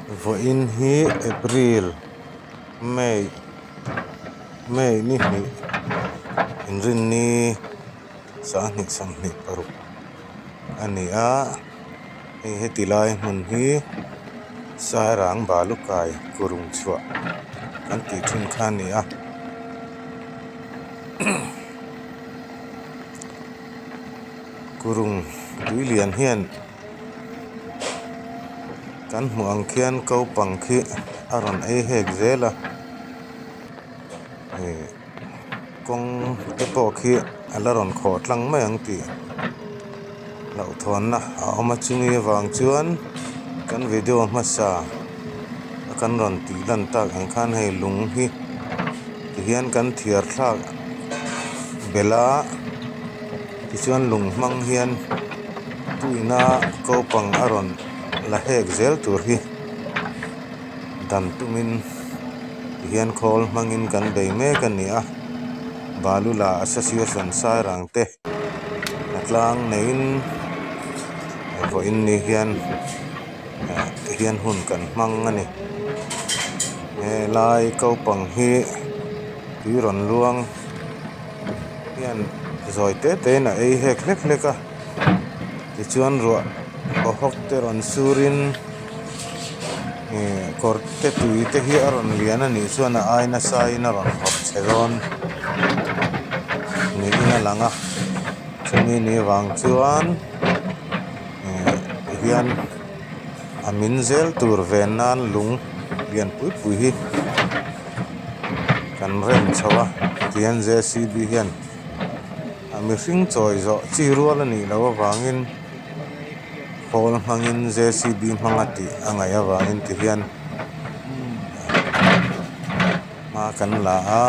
Vawiin hi April May May ni hnih inrinni sanghnih 26 a ni a hei heti lai hmun hi Sairang Balukai kurung chhuah kan tih thin kha a ni a. Kurung tui lian hian kan hmuh ang khian kopang khi a rawn ei hek zel a ih kawng te pawh khi a la rawn khawh tlang mai ang tih hlauhthawnna a awm a chumi avang chuan kan video hmasa a kan rawn tih lan tak ang khan hei lung hi tihian kan thiar thlak belh a tichuan lung hmang hian tuina kopang a rawn la hek zel tur hi dan tumin tihian khawl hmangin kan bei mek a ni a Balula Association Sairang te hnatlang neiin vawiin ni hian tihian hun kan hmang a ni helai kopang hi tui rawn luang hian zawi te te in a ei hek hlek hlek a tichuan ruah aw hawk te rawn sur in ihh kawr te tui te hi a rawn lian a nih chuan a ai nasa in a rawn hawp chhe dawn niin a lang a chumi ni vang chuan ihh tihian a min zel tur ven nan lung lian pui pui hi kan rem chho a tihian J C B hian a mihring chawi zawh chi rual a nih loh avangin khawl hmangin J C B hmanga tih a ngaih avangin tihian hma kan la a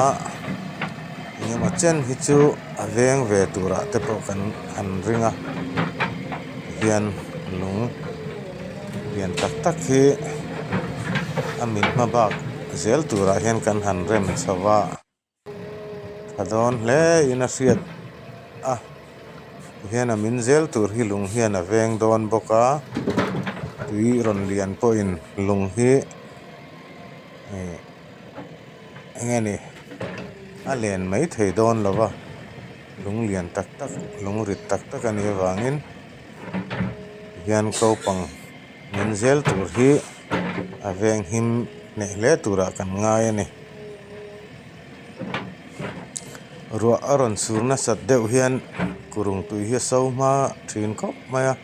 engemaw chen hi chu a veng ve turah te pawh kan han ring a tihian lung lian tak tak hi a mit hma bak zel turah hian kan han rem chho a tha dawn hle in a hriat a tihian a min zel tur hi lung hian a veng dawn bawk a tui rawn lian pawhin lung hi ih eng nge ni a len mai thei dawn lo va lung lian tak tak lung rit tak tak a nih avangin hian kopang min zel tur hi a veng him hneh hle turah kan ngai a ni. Ruah a rawn sur nasat deuh hian kurung tui hi a so hma thin khawp mai a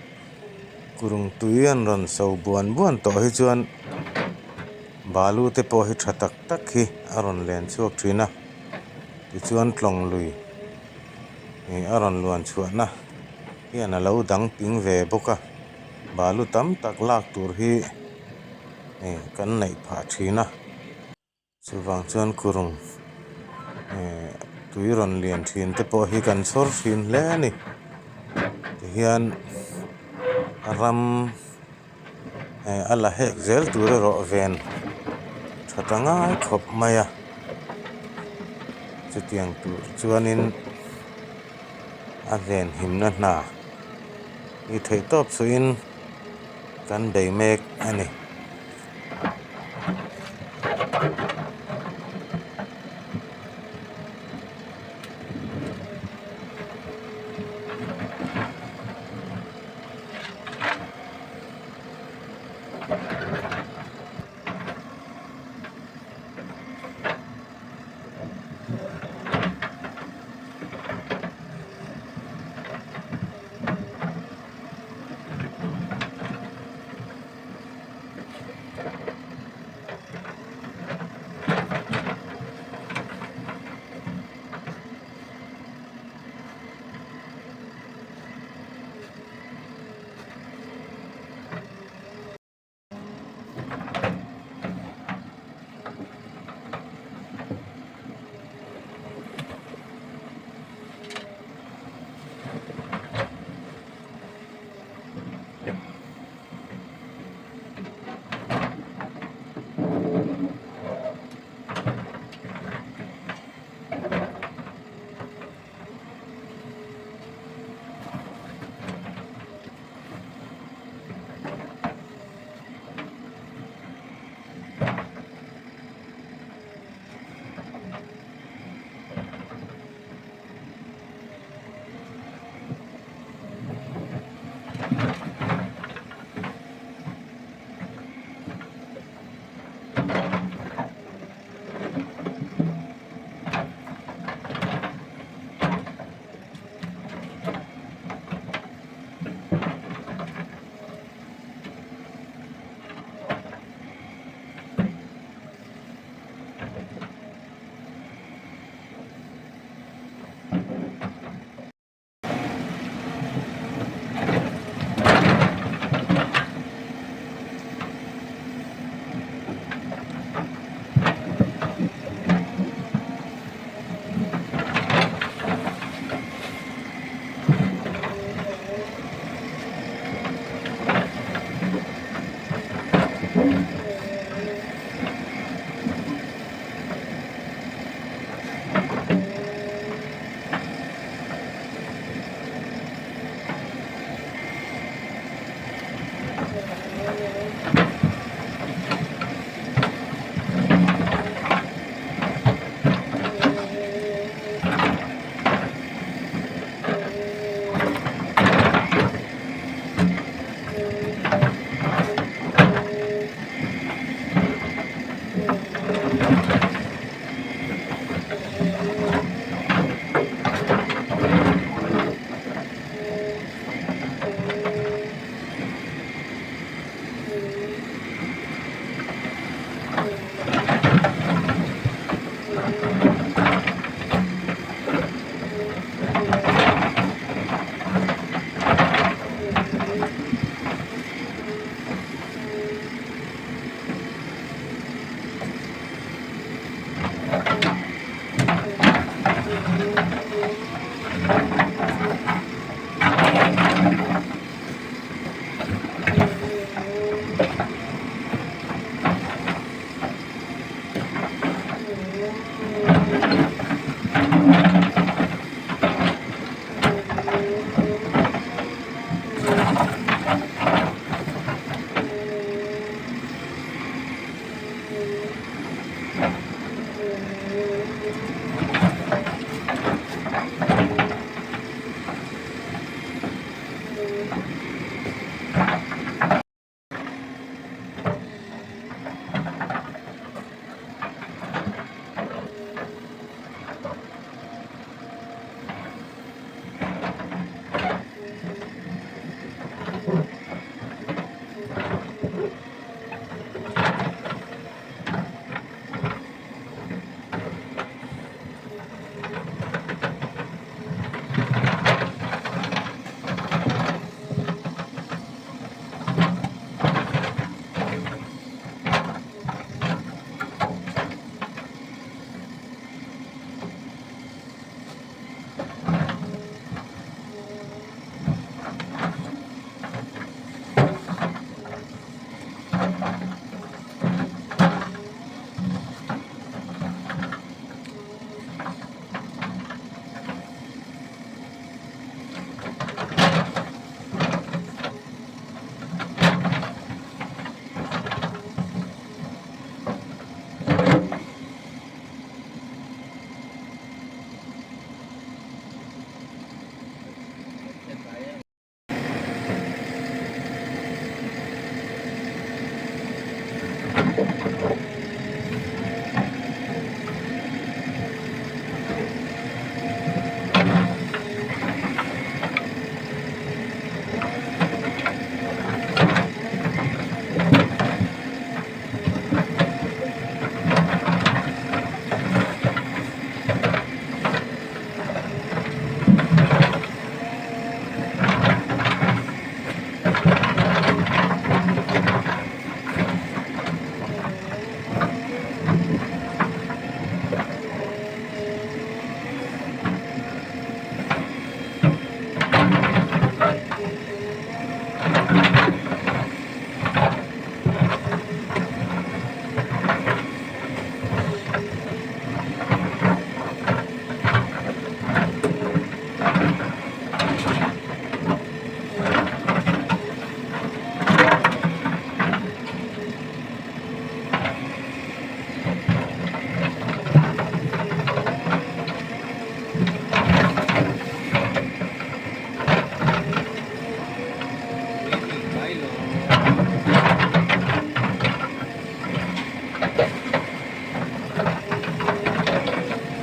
kurung tui an rawn so buan buan tawh hi chuan balu te pawh hi tha tak tak hi a rawn len chhuak thin a tichuan tlawng lui ih a rawn luan chhuahna hian a lo dang ping ve bawk a balu tam tak lak tur hi ih kan neih phah thin a. Chuvang chuan kurung eh tui rawn lian thin te pawh hi kan chhawr thin hle a ni tihian ram eh a la hek zel tur erawh ven tha ta ngai khawp mai a chutiang tur chuanin a ven himna hna hi theih tawp suhin kan bei mek a ni.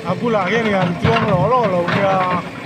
A bulah hian an chuang lawh lawh lo nia.